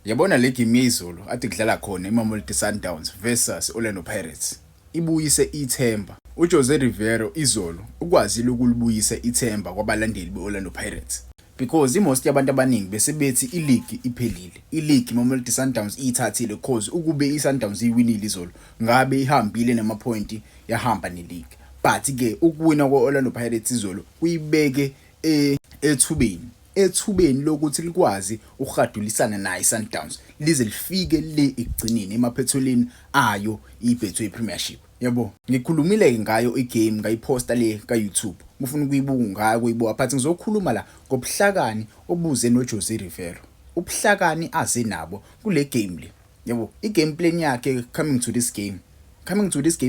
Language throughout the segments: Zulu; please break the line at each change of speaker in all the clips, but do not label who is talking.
Yabona le game yezolo ade kudlala khona iMamelodi Sundowns versus Orlando Pirates ibuyise ithemba. UJose Riveiro izolo ukwazile ukulibuyisa ithemba kwabalandeli be-Orlando Pirates. Because i-most yabantu abaningi bese bethi i-league iphelile. I-league iMamelodi Sundowns iyithathile cause ukube i-Sundowns iwinile izolo ngabe ihambile namaphoyinti yahamba ne-league. But-ke ukuwina kwe-Orlando Pirates izolo kuyibeke ethubeni ethubeni lokuthi likwazi ukuhadulisana nayo iSundowns lize lifike le ekugcineni emaphethelweni ayo iBetway Premiership. Yabo, ngikhulumile ngayo igame, ngayiphosta le ka-YouTube, ufuna ukuyibuka ngayo kuyibuka, but ngizokhuluma la ngobuhlakani obuze noJose Riveiro, ubuhlakani aze nabo kule game le. Yabo, i-game plan yakhe coming to this game,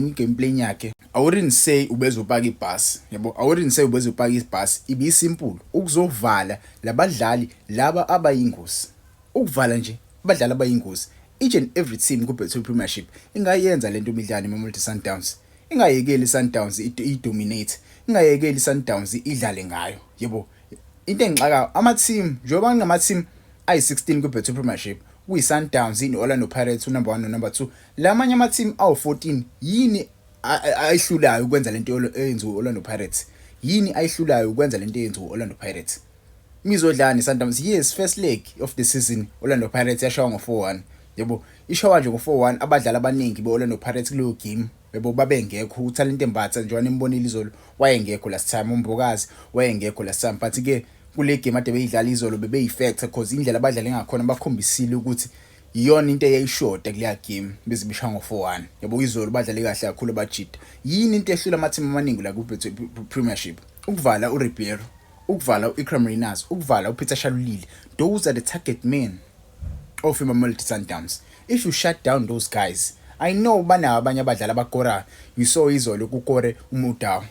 i-game plan yakhe, I wouldn't say ubezopaka ibhasi. Yabo, I wouldn't say ubezopaka ibhasi. Ibi-simple, ukuzovala labadlali laba abayingozi, ukuvala nje abadlali abayingozi. Each and every team ku-Betway Premiership ingayenza lento imidlalo iMamelodi Sundowns, ingayekeli iSundowns i-dominate, ingayekeli iSundowns idlale ngayo. Yebo, into engixaka, ama-team, njengoba kunama-team ayi-16 ku-Betway Premiership, kuyi-Sundowns, i-Orlando Pirates u-number 1 no-number 2, lamanye ama-team awu-14 yini ayihlulayo ukwenza lento eyenziwa u-Orlando Pirates? Yini ayihlulayo ukwenza lento eyenziwa u-Orlando Pirates? Mizodlala ne-Sundowns, yes, first leg of the season Orlando Pirates yashawa ngo-4-1. Yebo, ishawa nje ngo-4-1, abadlali abaningi be-Orlando Pirates kuleyo game, yebo, babengekho. uThalente Mbatha, njengoba nimbonile izolo, wayengekho last time, uMbokazi wayengekho last time, but ke kule game ade beyidlala izolo bebeyi-factor cause indlela abadlali ngakhona bakhombisile ukuthi iyona into eyayishoda kuleya game beze bishaya ngo-4-1. Yabo, izolo badlale kahle kakhulu abajida. Yini into ehlula ama-team amaningi la ku-Betway Premiership? Ukuvala uRibeiro, ukuvala u-Iqraam Rayners, ukuvala uPeter Shalulile. Those are the target men of iMamelodi Sundowns. If you shut down those guys, I know banawo abanye abadlali abakorayo. You saw izolo kukore uMudau,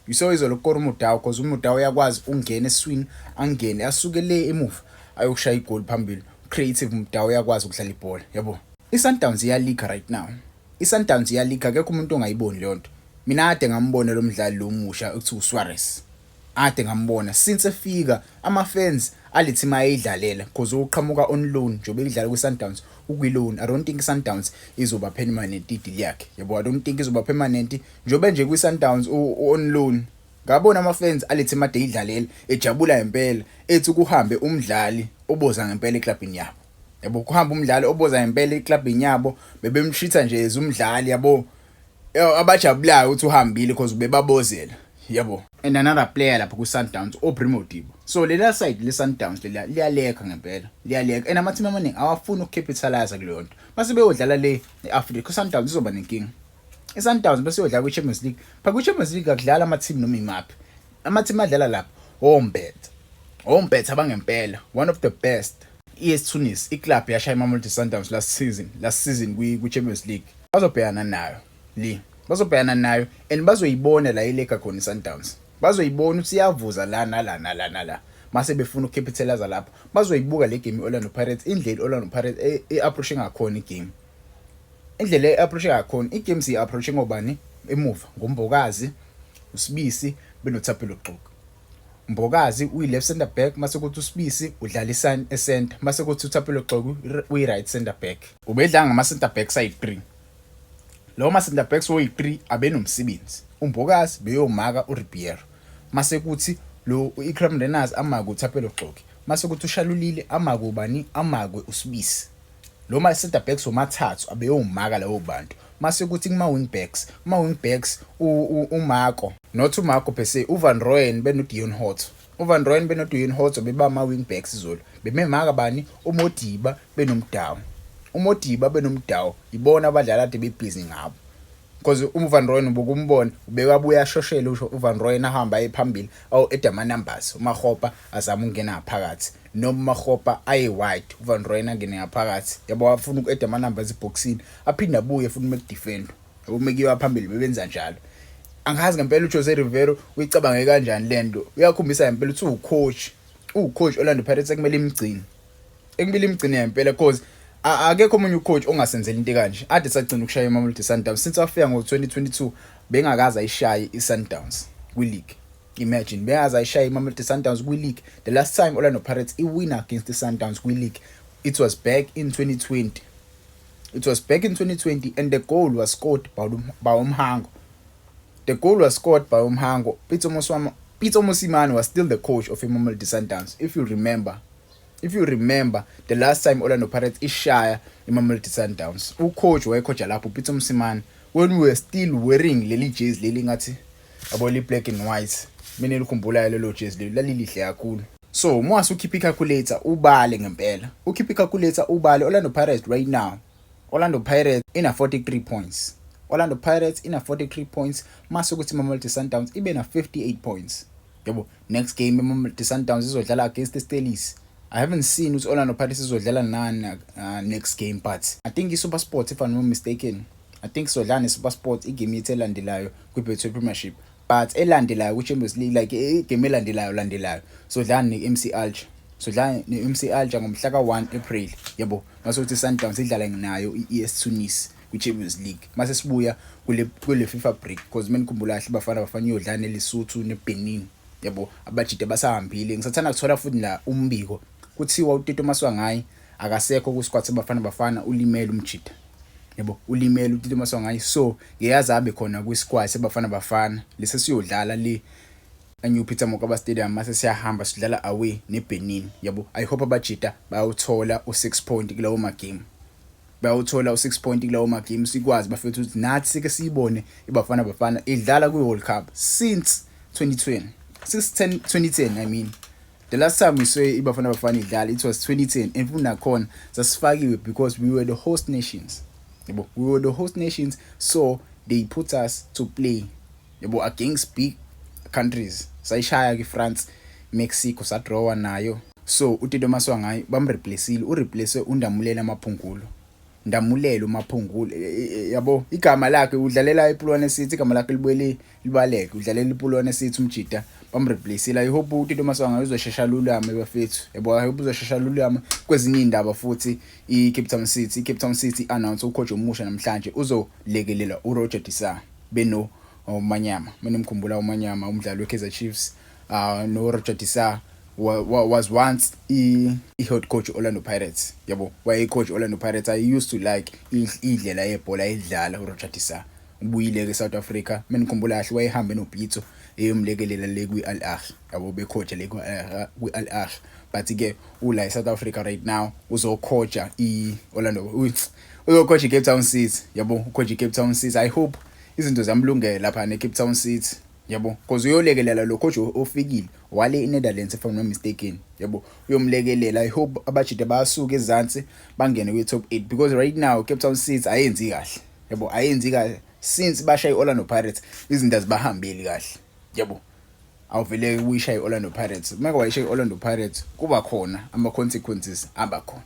you saw izolo kukore uMudau, because uMudau uyakwazi ukungena eswini, angene asuke le emuva ayokushaya igoli phambili. Creative Mudau, uyakwazi ukudlala ibhola. Yabo, iSundowns iyalika right now, iSundowns iyalika, akekho umuntu ongayiboni leyo nto. Mina ade ngambona lo mdlali lo musha ekuthiwa uSuarez, ade ngambona since efika, ama-fans ale team ayidlalela because uqhamuka on loan, njengoba idlala kwi-Sundowns ukwi-loan. I don't think i-Sundowns izoba permanent i-deal yakhe. Yabo, I don't think izoba permanent njengoba nje kwi-Sundowns on loan. Ngabona ama-fans ale team ade idlalela ejabula ngempela, ethi kuhambe umdlali oboza ngempela eklabhini yabo. Yabo, kuhamba umdlali oboza ngempela eklabhini yabo, bebemshitha nje as umdlali, yabo, abajabulayo ukuthi uhambile because bebabozela. Yabo, and another player lapho ku-Sundowns, Aubrey Modiba. So lela side le-Sundowns lela liyaleka ngempela, liyaleka, and ama-team amaningi awafuni ukucapitalize kuleyo nto. Mase beyodlala le e-Africa, i-Sundowns izoba nenkinga. I-Sundowns bese yodlala kwi-Champions League. Phela kwi-Champions League akudlala ama-team noma imaphi, ama-team adlala lapho ombethe, ombethe abangempela. One of the best, ES Tunis, iclub yashaya iMamelodi Sundowns last season kwi-Champions League. Bazobhekana nayo le, bazobhekana nayo and bazoyibona la ileka khona iSundowns, bazoyibona ukuthi iyavuza la nala nala nala. Mase befuna ukucapitalize lapho, bazoyibuka le game iOrlando Pirates, indlela iOrlando Pirates e-approach ngakhona igame, indlela e-approach ngakhona igame. Siyi-approach ngobani emuva? NgoMbokazi, uSibisi benoThapelo Xoki. Mbokazi uyi-left center back, mase kuthi uSibisi udlala e-center, mase kuthi uThapelo Xoki uyi-right center back. Ubedlala ngama-center backs ayi-3. Lawo ma-center backs woyi-3 abenomsebenzi. UMbokazi beyomaka uRibeiro, mase kuthi lo u-Iqraam Rayners amake uThapelo Xoki, mase kuthi uShalulile amake ubani? Amakwe uSibisi. Lo ma center backs womathathu abeyomaka lawo bantu. Mase kuthi kuma wing backs, kuma wing backs uMarco, not uMarco per se, uVan Rooyen beno Deon Hotto, uVan Rooyen beno Deon Hotto beba ama wing backs izolo. Bememaka bani? UModiba benoMudau, uModiba benoMudau, ibona abadlali ade bebhizi ngabo because uVan Rooyen ubukumbona ubekabuya ashoshele usho uVan Rooyen ahamba aye phambili awu add ama numbers, uMakgopa azama ukungena ngaphakathi noma uMakgopa aye wide, uVan Rooyen angene ngaphakathi. Yabo, afuna uku-add ama numbers eboxini, aphinde abuye futhi mekudefend, yabo, mekiwa phambili bebenza njalo. Angazi ngempela uJose Riveiro uyicabange kanjani lento. Uyakhombisa ngempela ukuthi uwucoach, uwucoach Orlando Pirates ekumele imgcine, ekumele imgcine ngempela, because akekho omunye ucoach ongasenzela into kanje. Ade sagcina ukushaya iMamelodi Sundowns since afika ngo-2022, bengakaze ayishaye i-Sundowns kwi-league. Imagine, bengakaze ayishaye iMamelodi Sundowns kwi-league. The last time Orlando Pirates iwina against the Sundowns kwi-league It was back in 2020. It was back in 2020 and the goal was scored by uMhango. The goal was scored by uMhango. Pitso Mosimane was still the coach of iMamelodi Sundowns. If you remember the last time Orlando Pirates ishaya iMamelodi Sundowns, ucoach wayecoacha lapho Pitso Mosimane, when we were still wearing leli jezi leli ngathi yabo li black and white. Mina elikhumbulayo lelo jezi leli lalilihle kakhulu. So mwase ukhipha icalculator ubale ngempela. Ukhipha icalculator ubale, Orlando Pirates right now. Orlando Pirates ina 43 points. Orlando Pirates ina 43 points, mase ukuthi iMamelodi Sundowns ibe na 58 points. Yabo, next game iMamelodi Sundowns izodlala against the Stellies. I haven't seen ukuthi Orlando Pirates izodlala nani next game, but I think iSuper Sport, if I'm not mistaken. I think sizodlala neSuper Sport igame yethu elandelayo kwi-Betway Premiership. But elandelayo kwi-Champions League, like igame elandelayo landelayo, sodlala ne-MC Alger. Sodlala ne-MC Alger ngomhla ka-1 April, yabo. Mase uthi Sundowns idlala nayo i-ES Tunis kwi-Champions League. Mase sibuya kule FIFA break, because menikhumbula kahle Bafana Bafana iyodlala neLesotho neBenin. Yabo, abajide basahambile. Ngisathanda kuthola futhi la umbiko. Kuthiwa uTito Maswanganyi akasekho ku-squad seBafana Bafana, ulimele umjida. Yabo, ulimele uTito Maswanganyi, so ngiyazi abe khona kwi-squad seBafana Bafana lesi siyodlala le eNew Peter Mokaba Stadium, mase siyahamba sidlala away neBenin. Yabo, I hope abajida bayawuthola u6 point kulawo ma game. Bayawuthola u6 point kulawo ma game, sikwazi bafethu ukuthi nathi sike siyibone iBafana Bafana idlala kwi-World Cup since 2020. Since 10 2010, I mean. The last time we saw iBafana Bafana idlala, it was 2010, and futhi nakhona sasifakiwe because we were the host nations. Yabo, we were the host nations, so they put us to play, yabo, against big countries. Sayishaya ke France, Mexico sadrawa nayo. So uTito Maswanganyi bamreplaceile, ureplace uNdamulela Maphungulo. Ndamulelo Maphungulo, yabo, igama lakhe, udlalela iPolokwane City, igama lakhe libuyele libaleke, udlalela iPolokwane City umjida, bamreplaceile. I hope uTito Maswanganyi uzoshesha lulame bafethu. Yabo, I hope uzoshesha lulame. Kwezinye indaba futhi, iCape Town City, iCape Town City announce ucoach omusha namhlanje, uzolekelela uRoger De Sa beno uManyama. Menomkhumbula uManyama, umdlali weKaizer Chiefs, no Roger De Sa was once i-head coach Orlando Pirates. Yabo, waye coach Orlando Pirates. I used to like indlela yebhola ayidlala uRoger De Sa. Ubuyile ke South Africa, menikhumbula kahle wayehambe noPitso eyomlekelela le kwi-Al Ahly, yabo, becoach le kwi-Al Ahly, but ke ula eSouth Africa right now, uzocoacha i-Orlando, uzocoach iCape Town City. Yabo, ucoach iCape Town City. I hope izinto zamlungela lapha neCape Town City, yabo, because uyolekelela lo coach ofikile wale iNetherlands, if I'm not mistaken. Yabo, uyomlekelela. I hope abajide bayasuka ezansi bangene kwi top 8, because right now Cape Town City ayenzi kahle. Yabo, ayenzi kahle since bashaye iOrlando Pirates, izinto azibahambeli kahle. Yabo, awuvele uyishaye iOrlando Pirates. Uma wayishaye iOrlando Pirates, kuba khona ama consequences abakhona.